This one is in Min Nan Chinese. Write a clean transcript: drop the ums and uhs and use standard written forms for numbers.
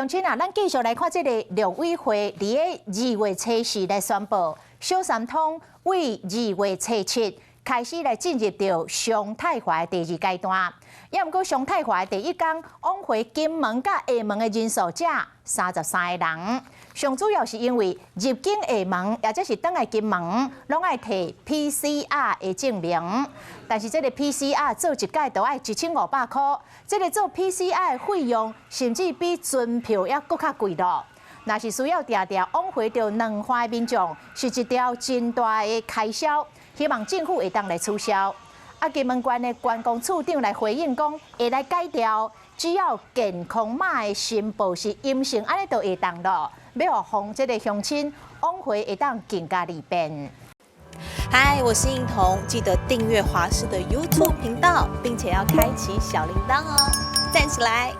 鄉親啊，咱繼續來看這個陸委會佇咧二月初四來宣布，小三通為二月初七開始來進入著常態化的第二階段。也毋過常態化的第一工，往回金門佮廈門的人數才33個人。上主要是因為入境廈門，抑者是轉來金門，攏愛提 PCR 的證明。但是這個 PCR 做一擺都愛1500箍，這個做 PCR 的費用甚至比船票猶閣較貴囉。若是需要定定往回著兩岸的民眾，是一條真大的開銷。希望政府會當來取消。啊，金門縣的觀光處長來回應講，會來改調，只要健康碼的申報是陰性，按呢就會當囉。欲予這個鄉親往回會當更加利便。嗨，我是應彤，記得訂閱華視的 YouTube 頻道，並且要開啟小鈴鐺哦，讚起來！